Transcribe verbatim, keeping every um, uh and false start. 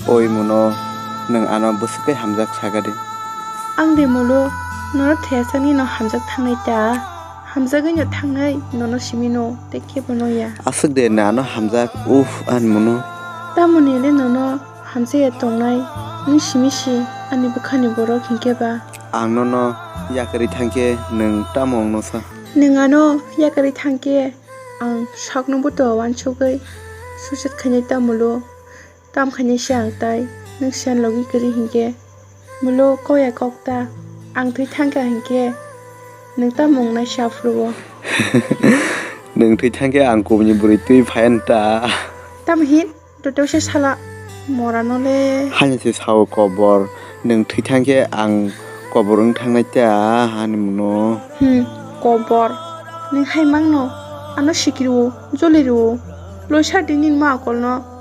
Oi Muno, nwng ano bwswk khe hamjak saka di. Ang de Mulu, nono thayasani no hamjak thangnai ta. Hamjagwi no thangnai nono simi no tei kebo no ya. Aswk de nwng ano hamjak, uff, ani Muno. Tamoni le nono hamjaya tongnai, nwng simi si ani bwkhani borok hinkhe ba. Ang nono yakarwi thangkhe nwng tamo wngno sa? Nwng ano yakarwi thangkhe ang sakno buto uansugwi suicide khainai ta Mulu. Tam khainai se ang tai, nwng siyan logi kwrwi hinkhe. Mulu koya kok ta, ang thwi thangkha hinkhe nwng tamo wngnai sa phuru o? Nwng thwi thangkhe ang kubuni bwrwi twi phaiyan ta. Tamo hin? Toteo se sala morano le. Haini se sao kobor, nwng thwi thangkhe ang kobor wng thangnai ta, ani Muno. Hmm, kobor. Nwng hai mangno ano sikirwo, jolirwo. Loisa di nini ma akolno.